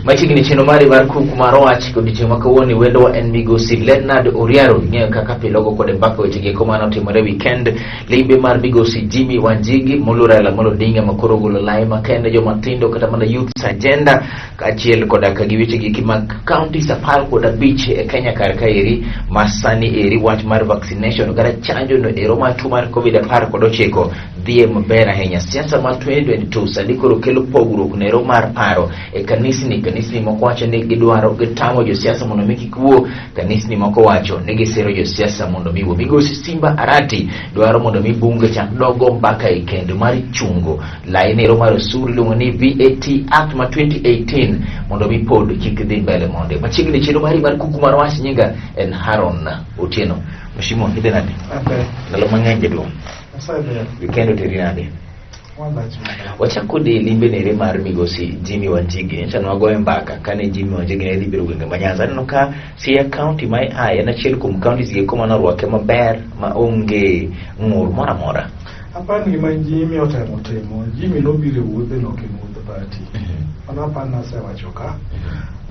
Machiegni chenro mari mar kuku mar wach odiochieng' ma kawuono wendowa en migosi Leonard Oriaro ing'eyo kaka pile ogo kode mbaka weche gieko mane otimore weekend limbe mar migosi Jimmy Wanjigi moluor Raila Amolo Odinga ma koro ogolo lai makende joma tindo kata mana youths agenda kaachiel koda ka gi weche gieki mag counties 15 e Kenya kar kaeri ma sani eri wach mar vaccination kata chanjo no ero mar tuo mar covid 19 dhiye maber ahinya. Siasa mar 2022 sani koro kelo pogruok nero mar paro e kanisni. Kanisni moko wacho ni gidwaro gitamo josiasa mondo mi kik wuo. Kanisni moko wacho ni gisiro josiasa mondo mi wuo. Migosi Simba Arati dwaro mondo mi bunge chak dogo mbaka e kendo mar chungo laini ero mar osuru iluongo ni VAT Act ma 2018 mondo mi pod kik dhi mbele monde. Machiegni chenro mari mar kuku mar wach nyinga en Haron Otieno. Mheshimiwa, idhi nade? Ndalo mang'eny jaduong'. Weekend oteri nade? Wachak kod limbe nere mar migosi Jimmy Wanjigi. Nyocha ne wagoyo mbaka kane Jimmy Wanjigi ne dhi biro gwenge ma Nyanza. Aneno ka Siaya County ma iaye en achiel kuom counties gi eko mane orwake maber ma onge ng'ur moro amora. Apani gima Jimmy otemo timo, Jimmy nobiro e wuodhe no ok en wuodh party. Mano apani nasewacho ka.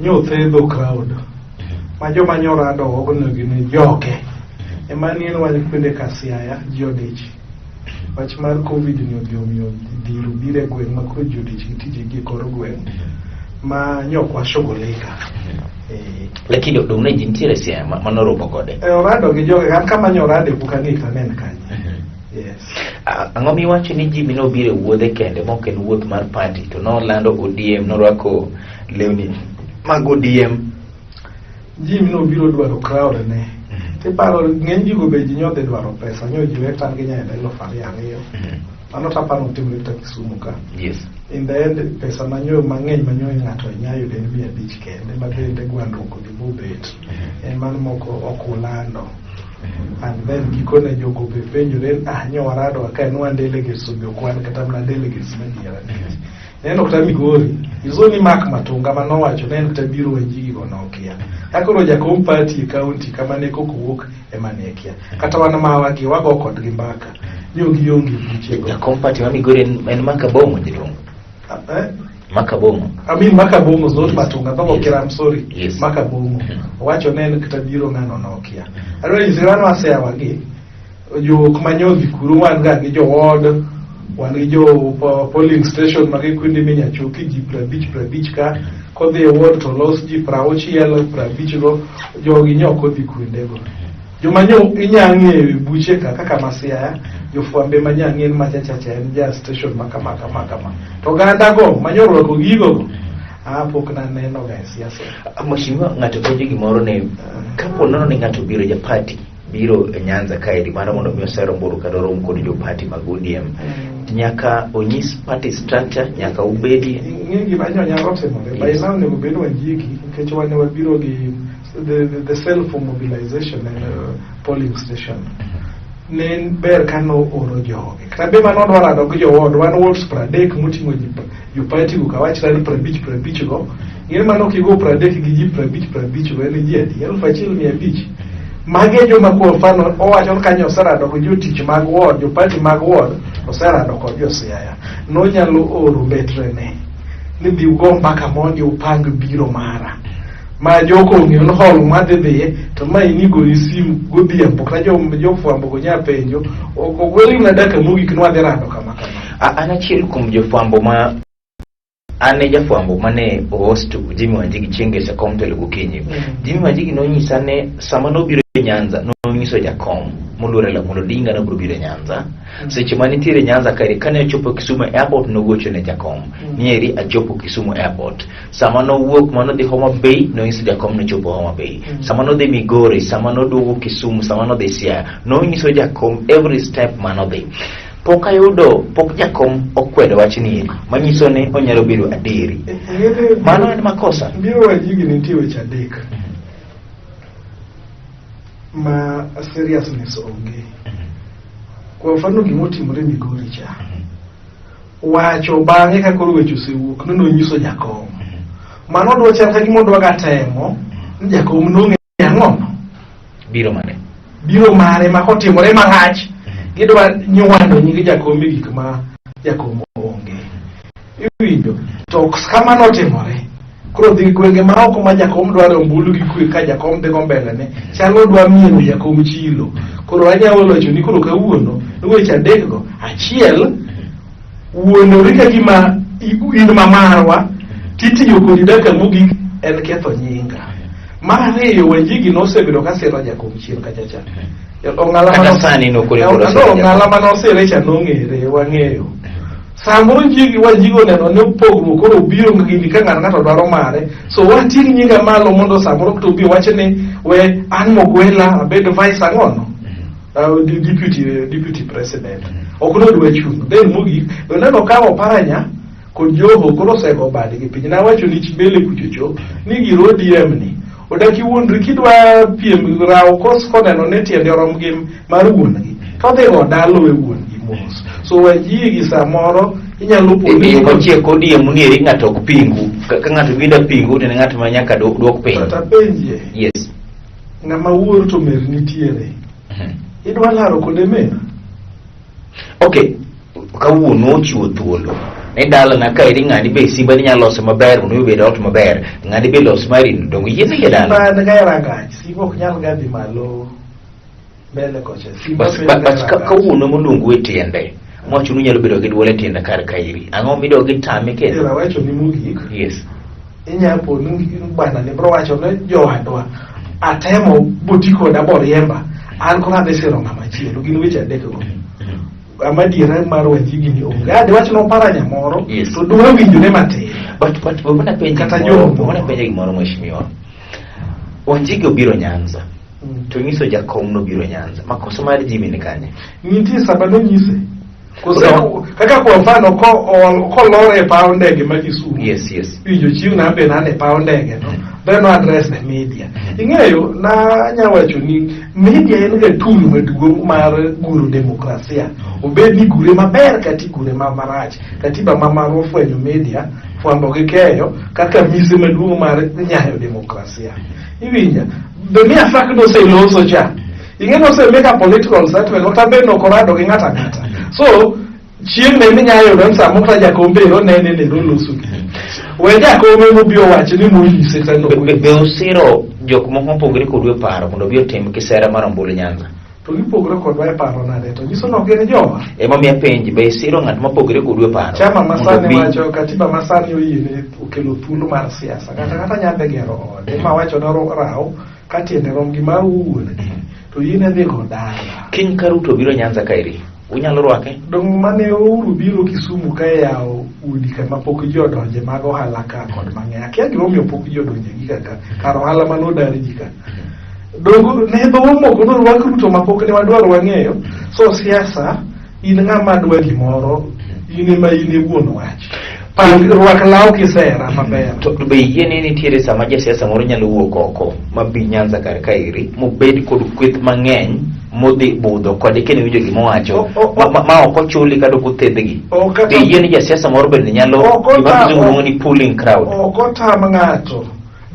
Nyothedho crowd. Ma joma nyorado ogono gin joke. Ema ni en wach bende ka Siaya ji odich. Wach mar Covid ni odhi omiyo dhiro biro e gweng' ma koro ji odich gi tijegi e kor gweng' ma nyok washughulika. Eh. Lakini odong' ne ji nitiere Siaya manoromo kode. E orado gi joge, an kama nyorade pok ang'e kata ne en kanye. Yes. Ang'o miwacho ni Jimmy nobiro e wuodhe kende ma ok en wuoth mar party to nolando ODM norwako lewni mag ODM. Jimmy nobiro dwaro crowd ne. Tiparo ng'eny gigo be ji nyodhi dwaro pesa, nyo ji we tan gi nyaenda 2000. Mano taparo notimre kata Kisumu ka. In the end pesa manyo mang'eny manyo ng'ato nya yudo en 500 kende ma bende gwandruok odhi bobet. En mano moko ok ulando. And then gikone jogo be penjore ah nyo warado ka en wan delegates to be ok wan kata mana delegates madiera nikech neno kata Migori is only Mark Matunga manowacho ne en kata biro Wanjigi go nokia. Ka koro jakom party e county kama ne koko wuok ema ne kia. Kata wan mawa gi wago kodgi mbaka. Nyo gionge buchego. Jakom party ma Migori en Mark Abong'o jaduong'. Eh? Mark Abong'o. I mean Mark Abong'o is not Matunga, though okay, I'm sorry. Yes. Mark Abong'o. Owacho ne en kata biro ng'ano nokia. Adwaro nyisi wan waseawa gi jok manyodhi kuro wan ga gi jo ward, wan gi jo polling station magi kuonde minya choki ji 50 50 ka kodhi e ward to los ji 60 50 go jogi nyo ok odhi kuondego. Joma nyo inya ng'eyo e buche ka kaka ma Siaya, jofwambe ma nya ng'e ni macha cha cha en ja station ma kama kama kama. To oganda go ma nyo orwako gigo go, ah pok naneno ga e siasa. Mheshimiwa, ng'ato penjo gimoro ni kapo nono ni ng'ato biro ja party biro e Nyanza kaeri mar mondo mi oser ombulu kata orom kod jo party mag ODM nyaka onyis party structure nyaka ubedi Ing'e gima nyo nyalo timore. By now onego bed Wanjigi nikech wan wabiro gi the cell for mobilization and polling station. Ne en ber ka nooro joge. Kata be mano odwa rado gi jo ward, wan wards 30 moting'o ji jo party go kawachre ni 50 50 go. Ing'e mano kigo 30 gi ji 50 50 go en ji adi? 1500. Magi e joma kwa mfano owacho ni kanyo oserado gi jotich mag ward, jo party mag ward oserado kod jo Siaya. Nonyalo oro mbetrene ni dhi ugo mbaka mondi upang biro mara. Ma joko ong'eyo ni hall madhi dhiye to ma in igoni simu godhiambo kata jofwambo go nya penjo ok ogweli mana dakika mogik ni wadhi rado kama kama. An achiel kuom jofwambo ma an e jafwambo mane host Jimmy Wanjigi chieng' ngeso kom telo gokinyi. Jimmy Wanjigi nonyisa ni sama nobiro e Nyanza nonyiso jakom moluor Raila Amolo Odinga nobiro biro e Nyanza. Seche ma nitiere Nyanza kaeri kane ochopo Kisumu Airport nogocho ne jakom ni eri achopo Kisumu Airport. Sama nowuok manodhi Homa Bay nonyiso jakom nochopo Homa Bay. Sama nodhi Migori, sama noduogo Kisumu, sama nodhi Siaya nonyiso jakom every step manodhi. Pok ayudo, pok jakom okwedo wachni eri, manyiso ni onyalo bedo adieri. Mano en makosa. Biro Wanjigi nitie weche adek ma seriousness onge. Kwa mfano gimotimore Migori cha. Wacho bang'e ka koro weche osewuok ni nonyiso jakom. Mano dwa chal ka gima odwa ga temo ni jakom nong'e ang'o Biro mane? biro mare ma kotimore marach gidwa nywando nying jakom e gik ma jakom onge. Iwinjo? To kama notimore Koro dhi gwenge ma oko ma jakom dwaro ombulu gi kwe ka jakom dhi go mbele ne chalo dwa mieno jakom chilo. Koro anyalo wacho ni koro kawuono ni weche adek go achiel wuondori ka gima in ma marwa titiyo kodi dakika mogik en ketho nyinga. Mar ariyo Wanjigi nosebedo ka siro jakom chien kacha cha. Ong'ala Kata mano- sani nokore koro No, siro jakom. ong'ala manosire cha nong'ere wang'eyo. Samoro Njigi Wanjigi oneno ni pogruok koro obiro gini ka ng'ato ng'ato dwaro mare. So wating' nyinga malo mondo samoro to obi owach ni we an mogwela abed vice ang'ono. Deputy president. Ok nodwa chung'. Then mogik oneno ka Oparanya kod Joho koro osego badgi piny. Nawacho ni mbele kuchocho ni gir ODM ni odak iwuondri kidwa piem rawo kos koneno ni tiende orom gi mar wuon-gi to odhi go dalo e wuon-gi mos. So Wanjigi samoro inyalo po E yo machiek ODM ni eri ng'ato ok pingu. Ka ng'ato bida pingu to en ng'at ma nyaka duok piny. Kata penjie Yes. ng'ama wuor to mer nitiere. Idwa laro kode mer? Okay, kawuono ochiwo thuolo ni dalana ka eri ng'ani be simba ni nyalo loso maber mondo mi obed ot maber ng'ani be los mari dongo yiene gi dala Simba en ga e rangach, simba ok nyal ga dhi malo mbele kocha. Simba bas bedo ba- ga e bas rangach. kawuono moluongu e tiende mwacho ni unyalo bedo gi duol e tiende kar kairi ang'o midog itame Ero kendo awacho ni mogik yes inya po ni bwana ni bro wacho ne jowadwa atemo boti koda boriemba an koro adhi siro ng'ama chielo gin weche adek go amadiera mar Wanjigi ni onge ade wach noparanya moro Yes. to dwa winjore matin but we penje Kata gimoro jogo. we penje gimoro mheshimiwa Wanjigi obiro Nyanza to nyiso jakom nobiro Nyanza makosa mar Jimmy ni kanye nitie sama nonyise Kose No. kaka kwa mfano kolor e paw ndege ma Kisumu yes winjo chieng' na be nane paw ndege no then no address the media ing'eyo na anya wacho ni media en ga tool maduong' mar guro demokrasia obed ni gure maber kata igure ma marach katiba ma marwa ofwenyo media fwambo gi keyo kaka mise maduong' mar nyayo demokrasia iwinja the mere fact noseloso cha ing'e nose make a political statement kata bed nokorado gi ng'ato ang'ata so chieng' ne minya yudo ni samoro kata jakom be onene ne oloso gi we jakom ema obi owach ni monyise kata Be- be be nokonyise usiro jok moko mopogore kodu e paro mondo obi otim kisera mar ombulu Nyanza to gipogore kodwa e paro nade to nyiso ni ok gin jowa emomiyo apenji be isiro ng'at mopogore kodu e paro chama mondo masani obi- wacho katiba masani oyiene okelo thuolo mar siasa kata kata nyambe gero ode ma wacho ni raw ka tiende rom gi mar wuon-gi to yiene dhi go dala kiny ka Ruto biro Nyanza kaeri unyalo rwake dong mane Uhuru biro Kisumu ka yawo udi kama pok ji odonje mag ohala ka kod mang'eny akia gimomiyo pok ji odonje gi kaka kar ohala mane odar ji ka dong ne dhowo moko norwak Ruto ma pok ne wadwaro wang'eyo so siasa in ng'ama dwa gimoro in ema in e wuon wach Pak rwak law kisera maber to be iyie ni nitiere sama jasiasa moro nyalo wuok oko ma bi Nyanza kar kaeri mobed kod kweth mang'eny modhi budho kode kendo winjo gima owacho ma ok ochuli kata ok othedhgi be iyie ni jasiasa moro bende nyalo gima kizungu luongo ni pulling crowd ok otam ng'ato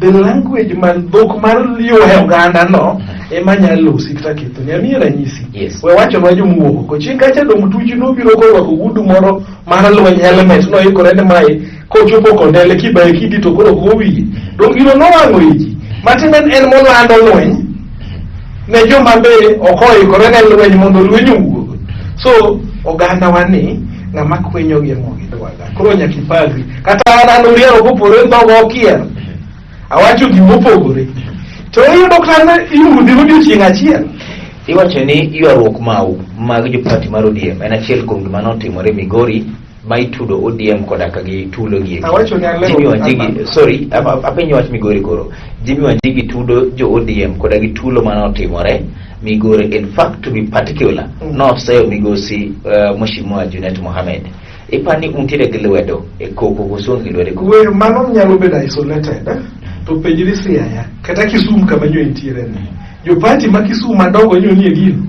the language mar dhok mar ywayo oganda no ema nyalo losi kata ketho ni amiyi ranyisi Yes. we wachonwa jomowuok oko chieng' kacha dong tuchi nobiro korwako ogudu moro mar lweny helmet noikore ne mae kochopo kondele kibaye kidi to koro go wiye dong gino nowang'o i ji matiende ni en molando lweny ne joma be ok oikore ne lweny mondo lweny owuog so oganda wa ni ng'ama kwinyo gi mo gidwaga koro nyaka ipagri kata an an oriero kopore dhoga okier awacho gimopogore to iyudo ka iudhi odiochieng' achiel iwacho ni ywaruok mau mag jopati mar ODM en achiel kuom gima notimore Migori ma itudo ODM koda ka gi tulo gi eki. Awacho ni alero- Jimmy Wanjigi sorry apenjo wach Migori koro Jimmy Wanjigi tudo jo ODM koda gi tulo mane otimore Migori in fact to be particular noseyo migosi Mheshimiwa Junet Mohamed ipani untiere gi lwedo e koko koso onge gi lwedo e koko we mano nyalo bedo isolated eh? to penjri Siaya kata Kisumu kama nyo intiere ni jopati ma Kisumu madongo nyo nie gino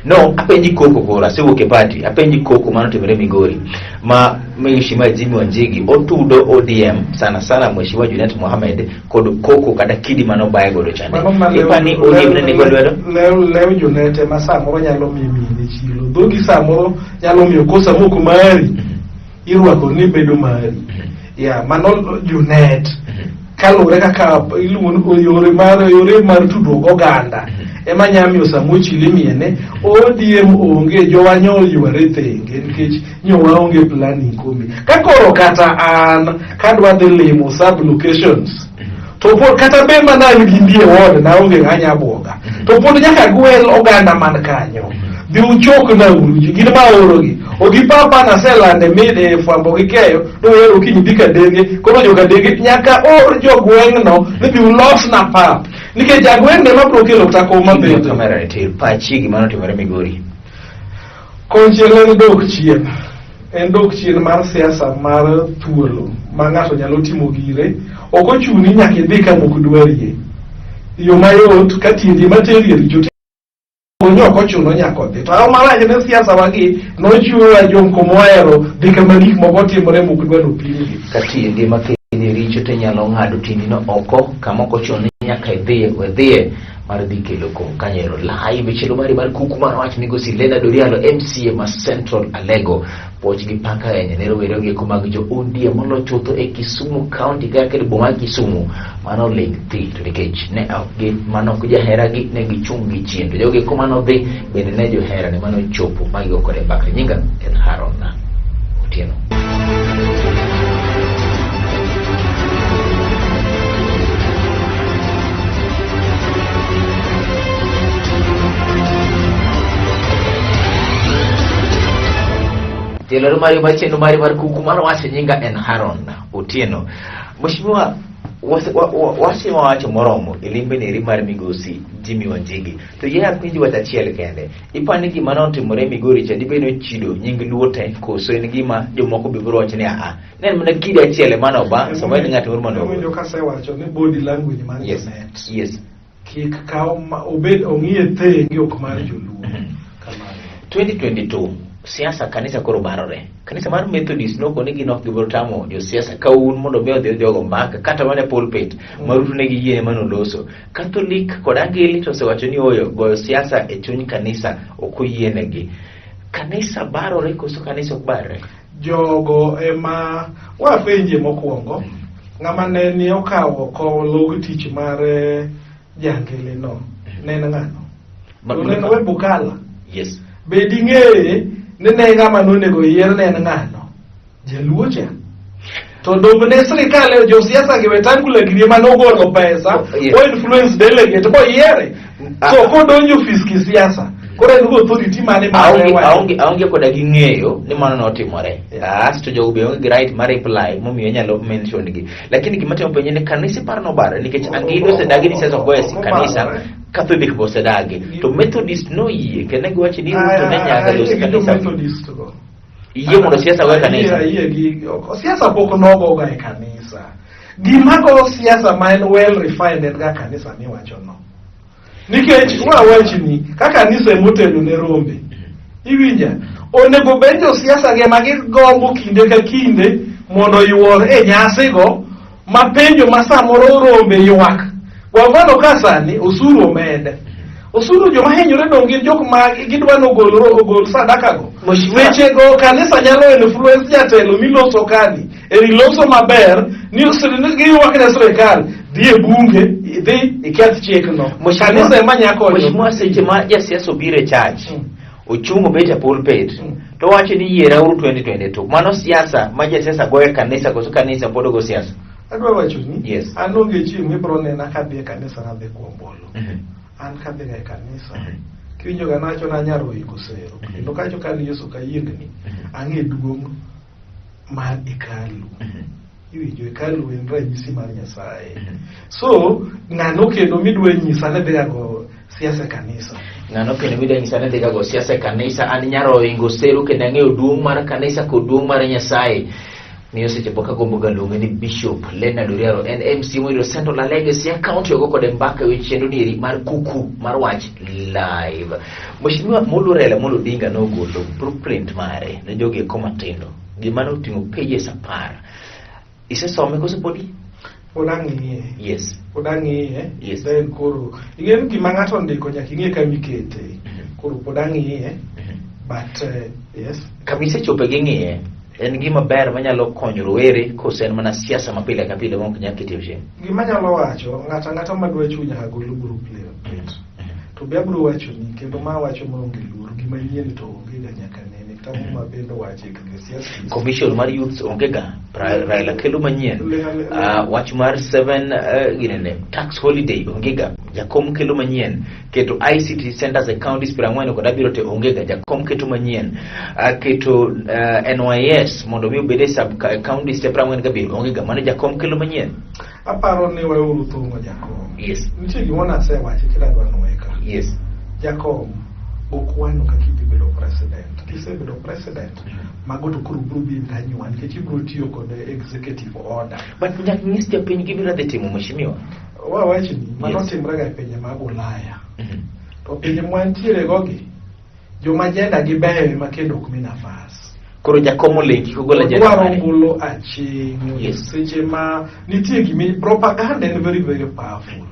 No, apenji koko koro, asewuok e party, apenji koko mano timore Migori ma Mheshimiwa Jimmy Wanjigi otudo ODM sana sana Mheshimiwa Junet Mohamed kod koko kata kidi mane obaye godo chande. Mano ma lew- Ipani ODM ne nigo lwedo? lew Junet ema samoro nyalo miyo mine chilo dhogi samoro nyalo miyo kosa moko mari irwako ni bedo mari ya mano Junet. Kaluwore kaka iluongo ni yore mar tudruok gi oganda ema nya miyo Samuochi limiene ODM onge jowa nyo yware thenge nikech nyo waonge planning committee. Ka koro kata an kadwa dhi limo sub locations to pod kata be mana an gi ndie ward na onge ng'anya buoga to pod nyaka gwel oganda man kanyo dhi uchokna uru ji gin ma orogi ogipapa naselande mide fwambo gi keyo to wero kiny dhi kadenge koro jo kadenge nyaka or jogweng'no ni dhi ulosna pap nikech jagweng'no ema biro kelo kata kom mabende Kamera ni tir pachi gima notimore Migori. Konchiel en dok chien. En dok chien mar siasa mar thuolo ma ng'ato nyalo timo gire. Ok ochuni nyaka idhi kama ok dwarie. Yo mayot ka tiendi materi e richo ne ok ochuno nyaka odhi. To ang'o marach ne siasa wagi nochiwowa jomko mohero dhi kama gik moko timore mok dwa nopimgi. Ka tiendi makeli richo to inyalo ng'ado tiendino oko kama ok ochuno ni nyaka idhiye we dhiye mar dhi kelo kom kanyo ero live e chenro mari mar kuku mar wach migosi Leonard Orialo MCA ma Central Alego puoch gi pak ahinya ne rowere gi eko mag jo ODM molo chutho e Kisumu County kaka e boma mar Kisumu mano ling thi to nikech ne ok gi mano ok jaheragi ne gichung' gi chien to jogi eko mano dhi bende ne johera ne mano chopo ma gigo kode mbaka nyinga en Haron Otieno. Tielo mari mar chenro mari mar kuku mar wach nyinga en Haron Otieno. Mheshimiwa wase wawacho moromo e limbe neri mar migosi Jimmy Wanjigi. To yie apenji wach achiel kende. Ipani ni gima notimore Migori cha dibed ni ochido nying Luo te koso en gima jomoko be biro wacho ni aa ne en mana kidi achiel ema noba sama en ng'at moro mano Awinjo kasewacho ni body language mar Janet kik kaw obed ong'iye thenge ok mar joluo. Kamano. 2022 siasa kanisa koro barore. Kanisa mar Methodist nokoni gin ok gibiro tamo josiasa ka un mondo mi odhi odhi ogo mbaka kata mana e pulpit ma Ruto ne giyiene manoloso. Catholic kod Angili to osewacho ni oyo goyo siasa e chuny kanisa ok oyienegi. Kanisa barore koso kanisa ok barre? Jogo ema wapenje mokwongo ng'ama ne ni okawo oko log tich mar jangili no ne en ng'ano? To ne en Webukala. Yes. Be ding'eye ni ne ng'ama nonego yier ne en ng'ano? Jaluo cha. To dong ne sirikal josiasa gi Wetangula gini ema nogolo pesa o influence delegate boyiere. So kodonjo ofis kisiasa koro en go authority mane mar aonge aonge koda gi ng'eyo ni mano notimore. As to jogo be onge gi right mar reply momiyo inyalo mention gi. Lakini gima temo penje ni kanisa iparo nobare nikech Angili osedagi ni siasa ok goyo e kanisa. Catholic be osedagi. To Methodist noyie kendo ne giwacho ni Ruto ne nyaka los kanisa. Methodist go. Iyie mondo siasa go e kanisa. Ayie gi siasa pok nogoga e kanisa. Gima go siasa ma en well refined en ga kanisa miwacho no. Nikech wawachni ka kanisa emotelo ne rombe. Iwinja? Onego bed josiasa gi ema gigombo kinde ka kinde mondo oyuor e nyasigo ma penjo ma samoro rombe ywak. Kwa mfano ka sani osuru omed. Osuru joma hinyore dong' gin jok ma gidwa ni ogol sadaka go. Weche go kanisa nyalo influence jatelo miloso kani. Eri loso maber ni giywak ne sirikal dhi e bunge dhi iketh chikno. Kanisa ema nya konyo. Mheshimiwa seche ma jasiasa obiro e church ochung' obet e pulpit to wacho ni yierauru 2022 mano siasa ma jasiasa goyo e kanisa koso kanisa pod ogo siasa? Adwa wacho ni Yes. an onge chieng' mibiro nena kadhi e kanisa nadhi kuo ombulu. An kadhiga e kanisa kiwinjo ga nawacho ni anyalo iko sero kendo kacho kan Yesu kayiengni ang'e duong' mar hekalu. Iwinjo hekalu en ranyisi mar Nyasaye. So ng'ano kendo midwa nyisa ni dhiga go siasa e kanisa. Ng'ano kendo midwa nyisa ni dhiga go siasa e kanisa an nyaroingo sero kendo ang'eyo duong' mar kanisa kod duong' mar Nyasaye. Miyo seche moko agombo ga luonge ni Bishop Leonard Oriaro en MC moyudo Central Alego e Siaya County ogo kode mbaka e wi chenro ni eri mar kuku mar wach live. Mheshimiwa Moluor Raila Amolo Odinga nogolo blueprint mare ne jogi eko matindo. Gima noting'o pages 10. Isesome koso podi? Pod ang'iye. Yes. Pod ang'iye. Yes. Then koro ing'e ni gima ng'ato ondiko nyaka ing'e kama ikete. Koro pod ang'iye. But yes. Kama isechope gi ng'iye. En gima ber manyalo konyo rowere koso en mana siasa ma pile ka pile ma ok nyal ketie chieng'? Gima anyalo wacho, ng'ato ang'ata madwa chung' nyaka gol buru plate. To be abiro wacho ni kendo ma wacho maonge luoro, gima nyien to onge ga nyaka nene. Kata Muma bende owacho e Ecclesiastes. Commission mar youths onge ga. Raila kelo manyien. Wach mar 7 ginene tax holiday onge ga. Jakom kelo manyien. Keto ICT centers e counties 47 te onge ga. Jakom keto manyien. Keto NYS mondo mi obed e sub counties te 47 onge ga. Mano jakom kelo manyien. Aparo ni weuru thung'o jakom. Yes. Nitie gima nasewacho kendo adwa nwoye ka. Yes. Jakom, okwano kaka idhi bedo president. Kisebedo president, mago to koro biro bedo kanywa nikech ibiro tiyo kod executive order. But nyaka nyis jopiny gibiro dhi timo mheshimiwa. Wawachni, mano Yes. timre ga e pinje mag Ulaya. To pinje mwantiere go gi, joma agenda gi beyo ema kendo ok mi nafas. Koro jakom oling' kik ogol agenda Odwaro mare. golo aching' Yes. seche ma nitie gimi propaganda en very very powerful.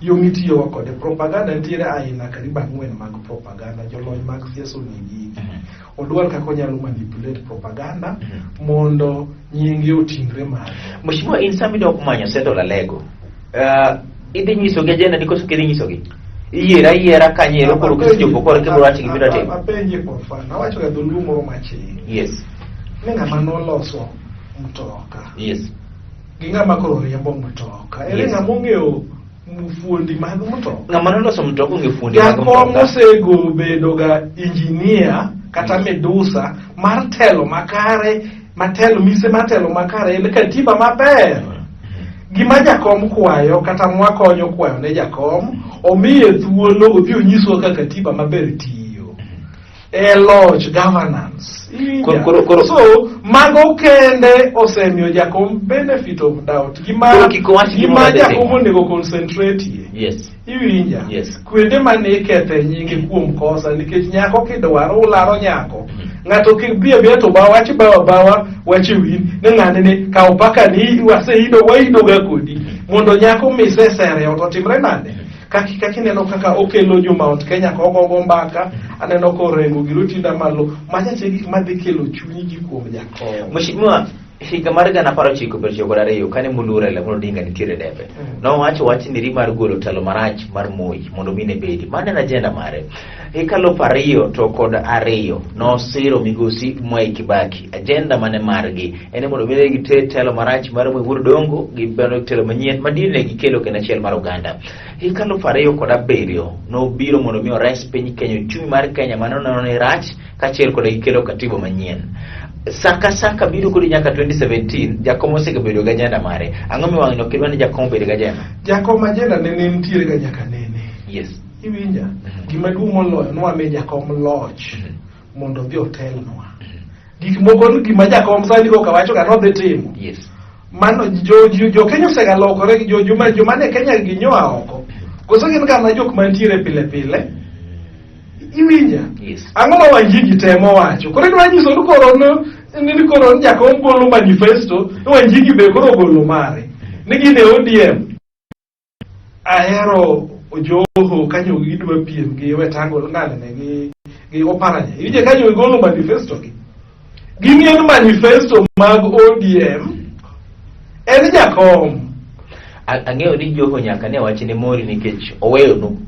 Yo mitiyogo kode propaganda nitiere aina karibu ang'wen mag propaganda jolony mag siasa ong'e gigi. Odwar kaka onyalo manipulate propaganda mondo nyinge oting're malo. Mheshimiwa, in sama idok manyo Central Alego, idhi nyisogi agenda ni koso kidhi nyisogi? Iyiero ayiera kanyo ero koro kisechopo koro kibiro wacho gima idwa timo. Apenje kwa mfano, awacho ga dholuo moro machiegni Yes. ni ng'ama noloso mtoka Yes. gi ng'ama koro riembo mtoka ere Yes. ng'ama ong'eyo fuondi mag mtoka Ng'ama noloso mtoka ong'e fuondi mag jakom mtoka. osego bedo ga injinia kata midusa mar telo makare matelo mise mar telo makare en katiba maber gima jakom kwayo kata mwakonyo kwayo ne jakom omiye thuolo odhi onyiswa kaka katiba maber tiyo e loch governance Iwinja? So mago kende osemiyo jakom benefit of doubt gima Koro kik owach gima gima odhi jakom timo. onego concentrate ye Yes. Iwinja? Yes. Kuonde mane ikethe nyinge kuom kosa nikech nyako kidwaro ularo nyako. Ng'ato kidhi abiya to bawa wach bawa bawa wach e wiyi ni ng'ane ni kaw paka ni waseido waido ga kodi mondo nyako mise sere ot otimre nade? Kaki kaki ineno kaka okelo jo Mount Kenya kogogo mbaka aneno korengo giro tinda malo macha che gik madhi kelo chuny ji kuom jakom. Mheshimiwa, higa mar 1992 kane moluor Raila Amolo Odinga nitiere debe nowacho wach niri mar golo telo marach mar Moi mondo mine bedi. Mano en agenda mare. Hik 2002 nosiro migosi Mwai Kibaki. Agenda mane margi en mondo mine giter telo marach mar Moi Wuod Odongo gi bano telo manyien madine gikelo kendo achiel mar oganda. Hik 2007 nobiro mondo mi ores piny Kenya, uchumi mar Kenya mane oneno ni rach kaachiel kod gikelo katiba manyien. Saka saka biro kodi nyaka 2017 jakom osebedo gi agenda mare. Ang'o miyo wang'ni ok idwa ni jakom obed gi agenda? Jakom agenda ne nitiere ga nyaka nene. Yes. Iwinja? Gima duong' moloyo nwami jakom loch mondo odhi otelnwa. Gik moko gima jakom sani koka wacho ga nodhi timo. Yes. Mano jo jo, jo Kenya osegalokore gi jo joma joma ne Kenya gi nyoa oko. Koso gin gana jok mantiere pile pile. Iwinja? Yes. Ang'o ma Wanjigi temo wacho? Koro idwa nyiso ni koro ni koro ni jakom golo manifesto, ni Wanjigi be koro ogolo mare. Ni gin e ODM. Ahero Joho kanyo gidwa piem gi Wetang'ula ng'ane gi Oparanya. Iwinjo kanyo gigolo manifesto gi. Ging'en manifesto mag ODM en jakom. Ang'eyo ni Joho nyaka ne wach ne mori nikech oweyonu.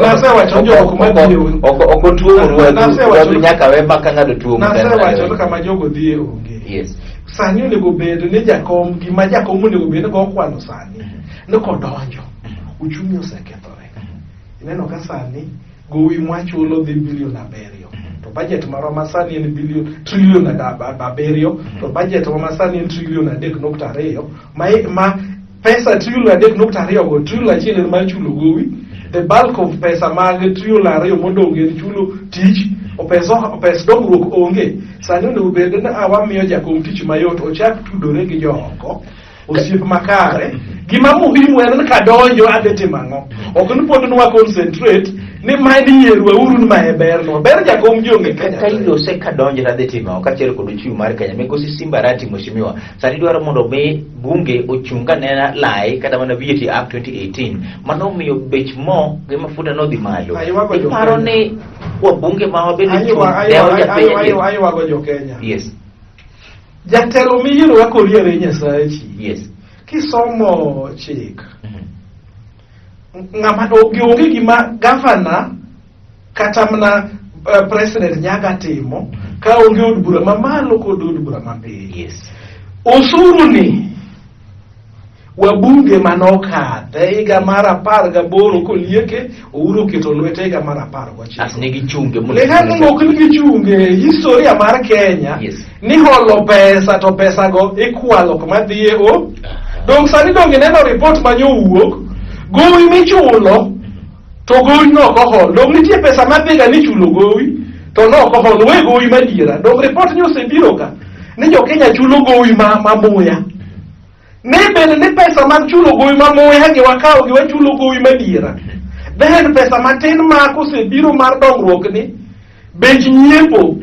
Nasewacho jok madhi Ok otuomo ruadhu nyaka we maka ng'ato tuomo. Nasewacho ni kama jogo dhiye onge. Yes. Sani onego bed ni jakom gima jakom onego bed ni gokwano sani ni kodonjo uchumi osekethore. Ineno ka sani gowi mwachulo dhi bilion 7 to budget marwa ma sani en bilion trilion 7 to budget marwa ma sani en trilion 3.2 ma pesa trilion 3.2 go trilion 1 en mar chulo gowi the bulk of pesa mag trilion 2 modong' en chulo tich pes dongruok onge sani onego bed ni wamiyo jakom tich mayot ochak tudore gi jooko osiep makare gima muhimu en ni kadonjo adhi timo ang'o ok ni pod nwa concentrate ni ma ni yierwa uru ni ma e bernwa ber jakom ji onge Kenya Ka ilose kadonjo to adhi timo ang'o kaachiel kod uchumi mar Kenya. Migosi Simba Arati mheshimiwa sani dwaro mondo mi bunge ochung kanena lai kata mana VAT Act 2018 mano omiyo bech mo gi mafuta nodhi malo. Aywago jo Iparo Kenya. ni wabunge ma wabende chung dewo japiny. Aywago jo Kenya Yes. Jatelo miyiero kaka oriere Nyasachi. Kisomo chik, ng'ama onge gima gavana kata mana president nyaga timo ka onge od bura mamalo kod od bura mapiny. Osuru ni wabunge manokadhe higa mar 18 kolieke Uhuru oketo lwete higa mar 19. As ne gichunge mondo- Lekano ok ni gichunge historia mar Kenya ni holo pesa to pesa go ikwalo kuma dhiye o. Dong sani dong ineno report ma nyowuok gowi michulo to gowi no ok ohol. Dong nitie pesa madhiga ni chulo gowi to no ok ohol we gowi madiera. Dong report ni osebiro ka ni jo Kenya chulo gowi ma muya. Ne bende ni pesa mag chulo gowi ma muya gi wakawo gi wachulo gowi madiera. Then pesa matin ma kosebiro mar dongruok ni bech nyiepo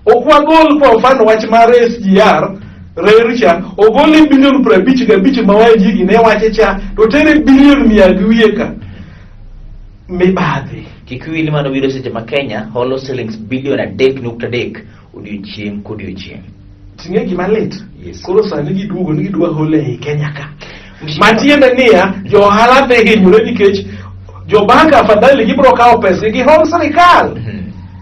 ok wagol kwa mfano wach mar SGR reru cha ogole bilion 55 ma Wanjigi ne wache cha to tere bilion 100 gi wiye ka mibadhi. Kik wiyi mano biro seche ma Kenya holo shillings bilion 3.3 odiochieng' kodiochieng'. Ting'e gima lit. Koro sani giduogo ni gidwa hole ei Kenya ka. Matiende niya, jo ohala dhi hinyore nikech jo bank afadhali gibiro kawo pesa gi hol sirikal.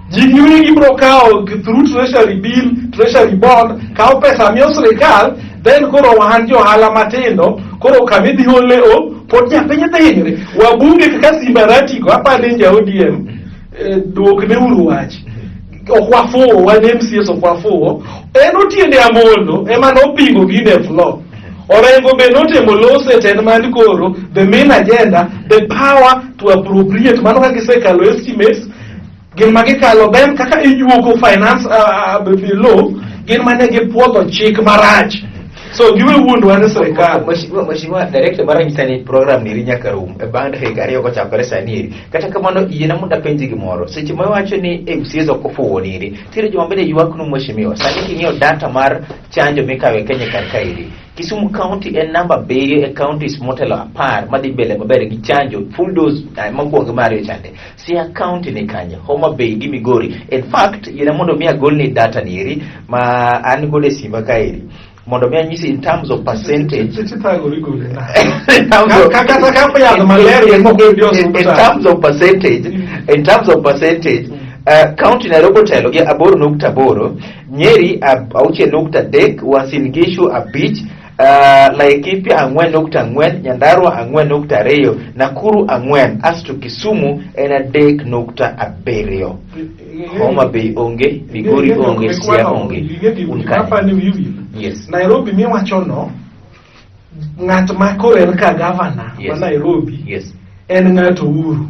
Ji giwegi gibiro kawo through treasury bill, treasury bond, kawo pesa miyo sirikal, then koro wan jo ohala matindo, koro kama idhi hole o, pod japiny dhi hinyore. Wabunge kaka Simba Arati go, apani ni ja ODM, duokne uru wach. Ok wafuwo, wan MCAs ok wafuwo. En Otiende Amollo ema nopingo gine e floor. Orengo be notemo lose to en man koro the main agenda, the power to appropriate. Mano ka gisekalo estimates, gin ma gikalo then kaka ijuogo finance law, gin mane gipuodho chik marach. So giwe wuondwa ni sirikal. Mheshimiwa Director mar nyisa ni program ni nyaka rum e bang' dakika 2 kochakore sani eri. Kata kamano yiena mondo apenji gimoro. Seche ma iwacho ni MCAs ok ofuwo niri, nitiere joma bende ywak nu mheshimiwa. Sani king'iyo data mar chanjo mikawo e Kenya kar kaeri, Kisumu County en namba 7 e counties motelo 10 madhi mbele maber gi chanjo full dose mokwongo mar ariyo chande. Siaya County ni kanye, Homa Bay gi Migori. In fact, yiena mondo mi agolni data ni eri ma an godo e simba kaeri. Mondo mi anyisi in terms of percentage. Tithagori gole na. In terms of- Kata ka yath malaria moko e in terms of percentage, in terms of percentage, county Nairobi otelo gi 8.8, Nyeri 6.3, Uasin Gishu 5, Laikipia 4.4, Nyandarua 4.2, Nakuru 4, asto Kisumu en 3.7. Homa Bay onge, Migori onge, Siaya onge. Un kanye? Apani wiyi wil. Yes. Nairobi miwacho no, ng'at ma koro en ka gavana ma Nairobi en ng'at Uhuru.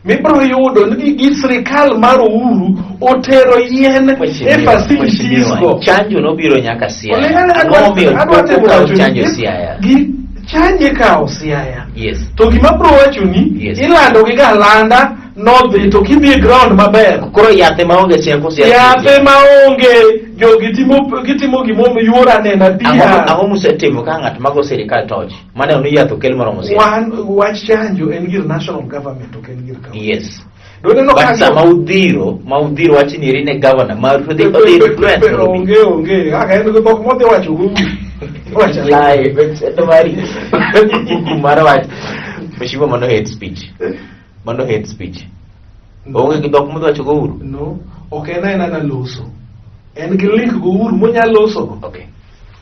Mibiro yudo ni gi sirikal mar Uhuru otero yien e facilities go. Chanjo nobiro nyaka Siaya. Oleng'ane Ang'o momiyo adwa pok temo okaw wacho ni chanjo Siaya? Gi chanjo ikawo Siaya. Yes. To gima abiro wacho ni ilando gi galanda nodhi to kidhi e ground maber. Koro yathe maonge Siaya koso yathe? Yathe maonge jogi timo gitimo gimomiyo yuora nena Ang'o pia. ang'o musetimo ka ng'at mago sirikal toch? Mane ni yath okel moromo Siaya. Wan wach chanjo en gir national government ok en gir county. Yes. Doneno But ka sama udhiro, ma udhiro wach ni eri ne governor maru to odhi influence mondo mi. Onge onge kaka en gi dhok modhi wacho go wi. Live, chenro mari. Kuku mar wach. Mheshimiwa mano hate speech. Mano hate speech. Onge gi dhok modhi wacho go uru. No, ok en aena na loso. En gi link go uru monyalo loso go. Okay.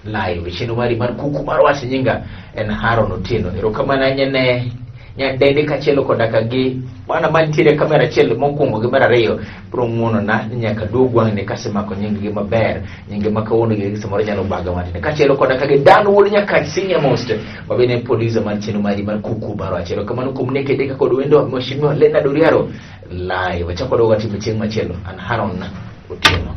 Live chenro mari mar kuku mar wach nyinga en Haron Otieno. Erokamano ahinya ne nyadende kaachiel koda ka gi bwana mantiere e kamera achiel mokwongo gi mar ariyo biro ng'uono na ni nyaka duog wang'ni kasemako nying gi maber nyinge ma kawuono gi samoro nyalo baga matin kaachiel koda ka gi Dan Wuod Nyakach senior most ma bende en producer mar chenro mari mar kuku mar wach. Erokamano kuom neke deka kod wendo Mheshimiwa Leonard Oriaro live. Achako waduogo atimo chieng' machielo. An Haron Otieno.